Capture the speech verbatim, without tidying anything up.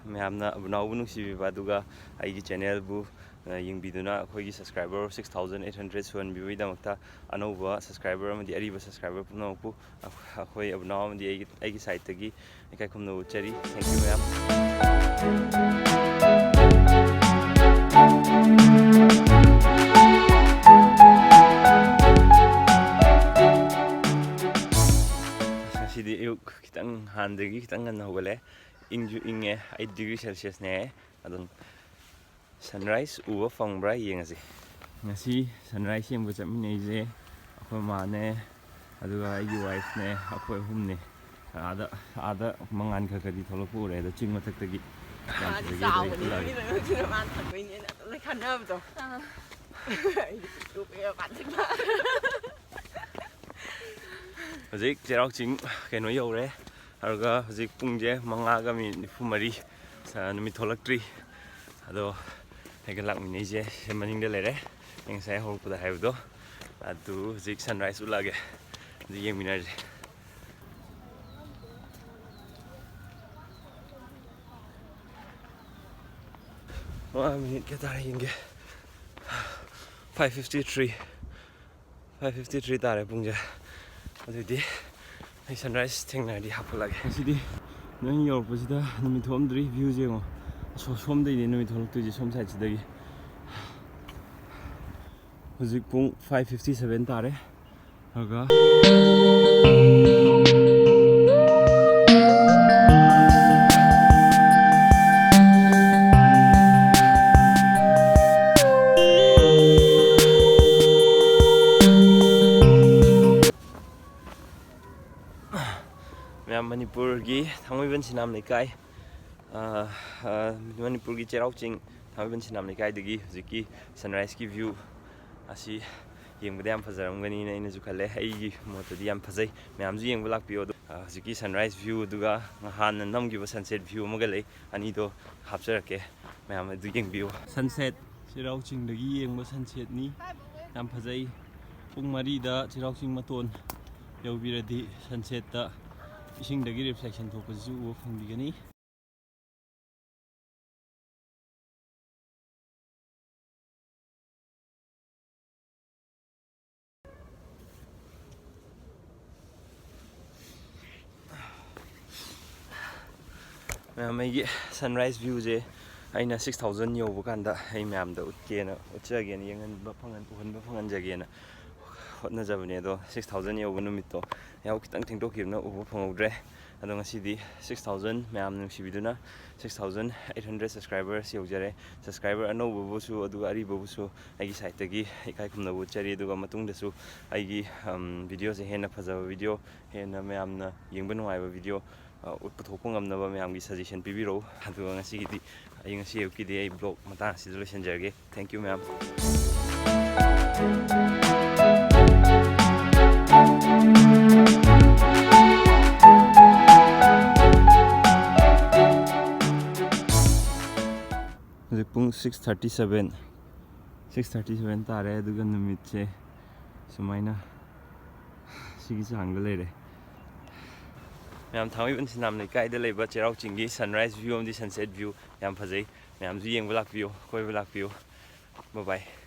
ꯃꯌꯥꯝꯅ ꯑꯕꯨꯅꯥꯎꯕꯨ ꯅꯨꯡꯁꯤꯕꯤꯕ, ꯑꯗꯨꯒ ꯑꯩꯒꯤ ꯆꯦꯅꯦꯜꯕꯨ, ꯑ, ꯌꯦꯡꯕꯤꯗꯨꯅ ꯑꯩꯈꯣꯏꯒꯤ subscriber six thousand eight hundred ꯁꯨꯍꯟꯕꯤꯕꯒꯤꯗꯃꯛꯇ ꯑꯅꯧꯕ ꯁꯕꯁꯀ꯭ꯔꯥꯏꯕꯔ ꯑꯃꯗꯤ ꯑꯔꯤꯕ ꯁꯕꯁꯀ꯭ꯔꯥꯏꯕꯔ ꯄꯨꯝꯅꯃꯛꯄꯨ ꯑꯩꯈꯣꯏ ꯑꯕꯨꯅꯥꯎ ꯑꯃꯗꯤ ꯑꯩꯒꯤ, ꯑꯩꯒꯤ ꯁꯥꯏꯠꯇꯒꯤ ꯏꯀꯥꯏ ꯈꯨꯝꯅꯕ ꯎꯠꯆꯔꯤ꯫ Thank you, ꯃꯌꯥꯝ꯫ ꯉꯁꯤꯗꯤ ꯑꯌꯨꯛ ꯈꯤꯇꯪ ꯍꯥꯟꯅꯗꯒꯤ ꯈꯤꯇꯪ ꯉꯟꯅ ꯍꯧꯒꯠꯂꯦ꯫ ꯏꯪꯁꯨ ꯏꯪꯉꯦ, eight degree Celsiusꯅꯦ꯫ ꯑꯗꯨꯝ ꯁꯟꯔꯥꯏꯁ ꯎꯕ ꯐꯪꯕ꯭ꯔꯥ ꯌꯦꯡꯉꯁꯤ꯫ ꯉꯁꯤ ꯁꯟꯔꯥꯏꯁ ꯌꯦꯡꯕ ꯆꯠꯃꯤꯟꯅꯩꯁꯦ ꯑꯩꯈꯣꯏ ꯃꯥꯅꯦ, ꯑꯗꯨꯒ ꯑꯩꯒꯤ ꯋꯥꯏꯐꯅꯦ, ꯑꯩꯈꯣꯏ ꯑꯍꯨꯝꯅꯦ꯫ ꯑꯥꯗ, ꯑꯥꯗ ꯃꯉꯥꯟ ꯈꯔ ꯈꯔꯗꯤ ꯊꯣꯛꯂꯛꯄ ꯎꯔꯦ, ꯑꯗꯣ ꯆꯤꯡ ꯃꯊꯛꯇꯒꯤ ꯌꯥꯝ ꯃꯥꯗꯤ ꯐꯖꯩ, ꯑꯗꯣ ꯑꯩ ꯆꯥꯎꯕꯅꯤꯅ ꯎꯠꯂꯛꯑꯒꯦ꯫ ꯃꯤꯅ ꯅꯣꯏꯗꯨꯅ ꯃꯥꯅ ꯊꯝꯗꯣꯏꯅꯦꯅ ꯑꯗꯨꯝ ꯂꯩꯈꯠꯅꯕꯗꯣ꯫ ꯑꯥ꯫ ꯑꯩꯗꯤ ꯄꯤꯛꯇ꯭ꯔꯨ ꯄꯤꯛꯑ ꯃꯥꯟꯗꯣꯏꯕ꯫ ꯍꯧꯖꯤꯛ ꯆꯩꯔꯥꯎ ꯆꯤꯡ ꯀꯩꯅꯣ ꯌꯧꯔꯦ꯫ ꯑꯗꯨꯒ ꯍꯧꯖꯤꯛ ꯄꯨꯡꯁꯦ ꯃꯉꯥꯒ ꯃꯤꯅꯤꯠ ꯅꯤꯐꯨ ꯃꯔꯤ, ꯁ-, ꯅꯨꯃꯤꯠ ꯊꯣꯛꯂꯛꯇ꯭ꯔꯤ꯫ ꯑꯗꯣ ꯑꯩꯒ ꯂꯥꯛꯃꯤꯟꯅꯩꯁꯦ ꯁꯤ ꯃꯅꯤꯡꯗ ꯂꯩꯔꯦ, ꯑꯩ ꯉꯁꯥꯏ ꯍꯧꯔꯛꯄꯗ ꯍꯥꯏꯕꯗꯣ꯫ ꯑꯗꯨ ꯍꯧꯖꯤꯛ ꯁꯟꯔꯥꯏꯁ ꯎꯠꯂꯛꯑꯒꯦ, ꯑꯗꯨ ꯌꯦꯡꯃꯤꯟꯅꯔꯁꯦ꯫ ꯃꯉꯥ ꯃꯤꯅꯤꯠ ꯀꯌꯥ ꯇꯥꯔꯦ ꯌꯦꯡꯒꯦ꯫ Five fifty three꯫ Five fifty three ꯇꯥꯔꯦ ꯄꯨꯡꯁꯦ꯫ ꯑꯗꯨꯗꯤ ꯑꯩ ꯁꯟꯔꯥꯏꯁ ꯊꯦꯡꯅꯔꯗꯤ ꯍꯥꯞꯀꯠꯂꯛꯑꯒꯦ꯫ ꯉꯁꯤꯗꯤ ꯅꯪ ꯌꯧꯔꯛꯄꯁꯤꯗ ꯅꯨꯃꯤꯠ ꯊꯣꯛꯑꯝꯗ꯭ꯔꯤ꯫ ꯚ꯭ꯌꯨꯁꯦ ꯌꯦꯡꯉꯣ꯫ ꯑꯁꯣ-, ꯁꯣꯝꯗꯩꯅꯦ ꯅꯨꯃꯤꯠ ꯊꯣꯛꯂꯛꯇꯣꯏꯁꯦ, ꯁꯣꯝ ꯁꯥꯏꯠꯁꯤꯗꯒꯤ꯫ ꯍꯧꯖꯤꯛ ꯄꯨꯡ five fifty seven ꯇꯥꯔꯦ꯫ ꯑꯗꯨꯒ ꯃꯌꯥꯝ, ꯃꯅꯤꯄꯨꯔꯒꯤ ꯊꯥꯡꯃꯩꯕꯟ ꯁꯤꯅꯥꯝ ꯂꯩꯀꯥꯏ, ꯑ, ꯑ, ꯃꯅꯤꯄꯨꯔꯒꯤ ꯆꯩꯔꯥꯎ ꯆꯤꯡ ꯊꯥꯡꯃꯩꯕꯟ ꯁꯤꯅꯥꯝ ꯂꯩꯀꯥꯏꯗꯒꯤ ꯍꯧꯖꯤꯛꯀꯤ ꯁꯟꯔꯥꯏꯁꯀꯤ ꯚ꯭ꯌꯨ ꯑꯁꯤ ꯌꯦꯡꯕꯗ ꯌꯥꯝ ꯐꯖꯔꯝꯒꯅꯤꯅ ꯑꯩꯅꯁꯨ ꯈꯜꯂꯦ꯫ ꯑꯩꯒꯤ ꯃꯣꯠꯇꯗꯤ ꯌꯥꯝ ꯐꯖꯩ, ꯃꯌꯥꯝꯁꯨ ꯌꯦꯡꯕ ꯂꯥꯛꯄꯤꯌꯣ꯫ ꯑꯗꯣ, ꯑ, ꯍꯧꯖꯤꯛꯀꯤ ꯁꯟꯔꯥꯏꯁ ꯚ꯭ꯌꯨ ꯑꯗꯨꯒ ꯍꯥꯟꯅ ꯅꯝꯈꯤꯕ ꯁꯟꯁꯦꯠ ꯚ꯭ꯌꯨ ꯑꯃꯒ ꯂꯩ, ꯑꯅꯤꯗꯣ ꯍꯥꯞꯆꯔꯛꯀꯦ, ꯃꯌꯥꯝ ꯑꯗꯨ ꯌꯦꯡꯕꯤꯌꯨ꯫ ꯁꯟꯁꯦꯠ ꯆꯩꯔꯥꯎ ꯆꯤꯡꯗꯒꯤ ꯌꯦꯡꯕ ꯁꯟꯁꯦꯠꯅꯤ꯫ ꯌꯥꯝ ꯐꯖꯩ꯫ ꯄꯨꯡ ꯃꯔꯤꯗ ꯆꯩꯔꯥꯎ ꯆꯤꯡ ꯃꯇꯣꯟ ꯌꯧꯕꯤꯔꯗꯤ ꯁꯟꯁꯦꯠꯇ ꯏꯁꯤꯡꯗꯒꯤ ꯔꯤꯐ꯭ꯂꯦꯛꯁꯟ ꯊꯣꯛꯄꯁꯤꯁꯨ ꯎꯕ ꯐꯪꯕꯤꯒꯅꯤ꯫ ꯃꯌꯥꯝ, ꯑꯩꯒꯤ ꯁꯟꯔꯥꯏꯁ ꯚ꯭ꯌꯨꯁꯦ ꯑꯩꯅ ꯁꯤꯛꯁ ꯊꯥꯎꯖꯟ ꯌꯧꯕ ꯀꯥꯟꯗ ꯑꯩ ꯃꯌꯥꯝꯗ ꯎꯠꯀꯦꯅ, ꯎꯠꯆꯒꯦꯅ, ꯌꯦꯡꯍꯟꯕ ꯐꯪꯍꯟ-, ꯎꯍꯟꯕ ꯐꯪꯍꯟꯖꯒꯦꯅ ꯍꯣꯠꯅꯖꯕꯅꯦ꯫ ꯑꯗꯣ ꯁꯤꯛꯁ ꯊꯥꯎꯖꯟ ꯌꯧꯕ ꯅꯨꯃꯤꯠꯇꯣ ꯌꯥꯍꯧ ꯈꯤꯇꯪ ꯊꯦꯡꯗꯣꯛꯈꯤꯕꯅ ꯎꯕ ꯐꯪꯍꯧꯗ꯭ꯔꯦ꯫ ꯑꯗꯣ ꯉꯁꯤꯗꯤ ꯁꯤꯛꯁ ꯊꯥꯎꯖꯟ, ꯃꯌꯥꯝ ꯅꯨꯡꯁꯤꯕꯤꯗꯨꯅ six thousand eight hundred subscribers ꯌꯧꯖꯔꯦ꯫ Subscriber ꯑꯅꯧꯕꯕꯨꯁꯨ ꯑꯗꯨꯒ ꯑꯔꯤꯕꯕꯨꯁꯨ ꯑꯩꯒꯤ ꯁꯥꯏꯠꯇꯒꯤ ꯏꯀꯥꯏ ꯈꯨꯝꯅꯕ ꯎꯠꯆꯔꯤ꯫ ꯑꯗꯨꯒ ꯃꯇꯨꯡꯗꯁꯨ ꯑꯩꯒꯤ, ꯑꯝ, ꯚꯤꯗꯤꯑꯣꯁꯦ ꯍꯦꯟꯅ ꯐꯖꯕ ꯚꯤꯗꯤꯑꯣ, ꯍꯦꯟꯅ ꯃꯌꯥꯝꯅ ꯌꯦꯡꯕ ꯅꯨꯡꯉꯥꯏꯕ ꯚꯤꯗꯤꯑꯣ, ꯑ, ꯎꯠ-, ꯄꯨꯊꯣꯛꯄ ꯉꯝꯅꯕ ꯃꯌꯥꯝꯒꯤ suggestion ꯄꯤꯕꯤꯔꯛꯎ꯫ ꯑꯗꯨꯒ ꯉꯁꯤꯒꯤꯗꯤ, ꯑꯩ ꯉꯁꯤ ꯑꯌꯨꯛꯀꯤꯗꯤ ꯑꯩ vlog ꯃꯇꯥꯡ ꯑꯁꯤꯗ ꯂꯣꯏꯁꯤꯟꯖꯔꯒꯦ꯫ Thank you, ꯃꯌꯥꯝ꯫ ꯍꯧꯖꯤꯛ ꯄꯨꯡ six thirty seven, six thirty seven ꯇꯥꯔꯦ꯫ ꯑꯗꯨꯒ ꯅꯨꯃꯤꯠꯁꯦ ꯁꯨꯃꯥꯏꯅ ꯁꯤꯒꯤ ꯆꯥꯡꯗ ꯂꯩꯔꯦ꯫ ꯃꯌꯥꯝ, ꯊꯥꯡꯃꯩꯕꯟ ꯁꯤꯅꯥꯝ ꯂꯩꯀꯥꯏꯗ ꯂꯩꯕ ꯆꯩꯔꯥꯎ ꯆꯤꯡꯒꯤ sunrise view ꯑꯃꯗꯤ sunset view ꯌꯥꯝ ꯐꯖꯩ꯫ ꯃꯌꯥꯝꯁꯨ ꯌꯦꯡꯕ ꯂꯥꯛꯄꯤꯌꯨ, ꯀꯣꯏꯕ ꯂꯥꯛꯄꯤꯌꯨ꯫ Bye bye꯫